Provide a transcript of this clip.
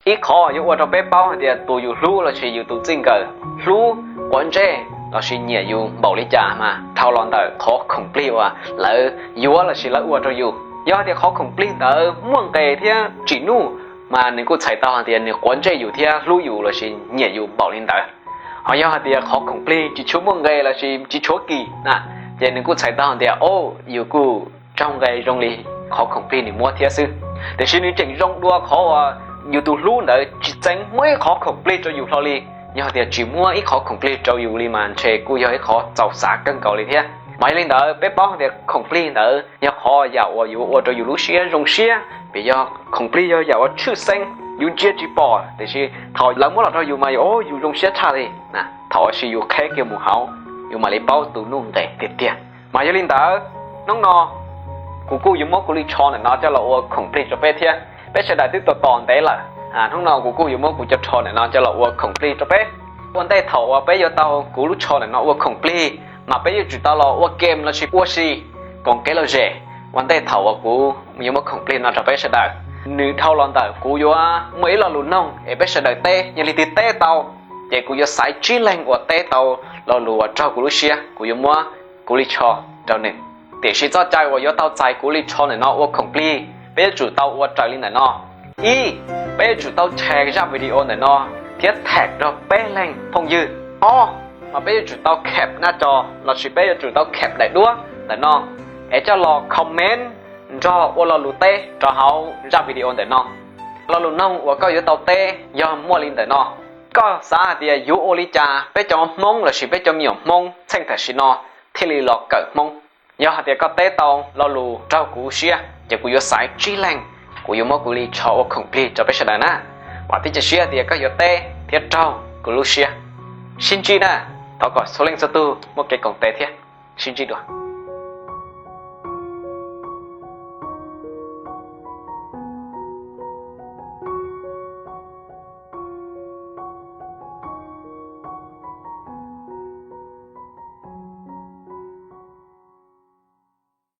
Ib qhov yuav ua rau peb paub hais tias tus yus hlub lossis yus tus txij nkawm hlub, quav ntsej lossis nyiam yus npaum li cas mas dhau los ntawm qhov khoom plig uas lawv yuav lossis lawv ua rau yus. Yog hais tias qhov khoom plig ntawd muaj nqis thiab tsim nuj, mas nws kuj txhais tau hais tias nws quav ntsej yus thiab hlub yus lossis nyiam yus npaum li ntawd. Ho yog hais tias qhov khoom plig tsis tshua muaj nqis lossis tsis tshuav kim na, ces nws kuj txhais tau hais tias, o, yus kuj raug nqis zoo li qhov khoom plig nws muab thiab xwb. Tiam sis nws tseem zoo dua qhov uas yus tus hlub ntawd tsis txeev muab ib qhov khoom plig rau yus hlo li. Yog hais tias tsis muab ib qhov khoom plig rau yus li mas ntshe kuj yog ib qhov txaus xav kawg nkaus li thiab. Mas yog li ntawd peb paub hais tias khoom plig ntawd yog qhov yam uas yuav ua rau yus lub siab zoo siab, vim yog khoom plig yog yam uas tshwj xeeb, yus ntsia tsis pom, tiam sis thaum lawv muab los rau yus mas yus zoo siab tshaj li. Thaum ua si yus qheb kiag mus hauv, yus mam li paub tus nuj nqis tiag tiag. Mas yog li ntawd, hnub no kuv kuj yuav muab kuv li tsho ntawm no coj los ua khoom plig rau peb thiab. Peb sawv daws twb tos tos ntev lawm, hnub no kuv kuj yuav muab kuv cov tsho ntawm no coj los ua khoom plig rau peb. Ua ntej thaum uas peb yuav tau kuv lub tsho ntawm no ua khoom plig, mas peb yuav tsum tau los ua game lossis ua si koom kev lom zem. Ua ntej thaum uas kuv yuav muab khoom plig no rau peb sawv daws, nws dhau los ntawm kuv yuav muaj ib lo lus noog es peb sawv daws teb, yog leej twg teb tau, ces kuv yuav xaiv tsib leeg uas teb tau lo lus uas raug kuv lub siab, kuv yuav muab kuv li tsho rau nws. Tiam sis txoj cai uas yuav tau txais kuv li tsho ntawm no ua khoom plig, peb yuav tsum tau ua raws li ntawm no. Ib, peb yuav tsum tau tag zaj video ntawm no thiab tag rau peb leeg phooj ywg. Ob, mas peb yuav tsum tau kham naj co lossis peb yuav tsum tau kham daim duab ntawm no es coj los comment nrog ua lo lus teb rau hauv zaj video ntawm no. Lo lus noog uas koj yuav tau teb yog muaj li ntawm no: Koj xav hais tias yuav ua li cas peb cov Hmoob lossis peb cov me nyuam Hmoob txheej tam sim no thiaj li los kawm Hmoob? Yog hais tias koj teb tau lo lus raug kuv siab, ces kuv yuav xaiv tsib leeg, kuv yuav muab kuv li tsho ua khoom plig rau peb sawv daws na. Vam thiab cia siab tias koj yuav teb thiab raug kuv lub siab. Sib ntsib na, thov kom txhua leej txhua tug muaj kev koom tes thiab. Sib ntsib dua.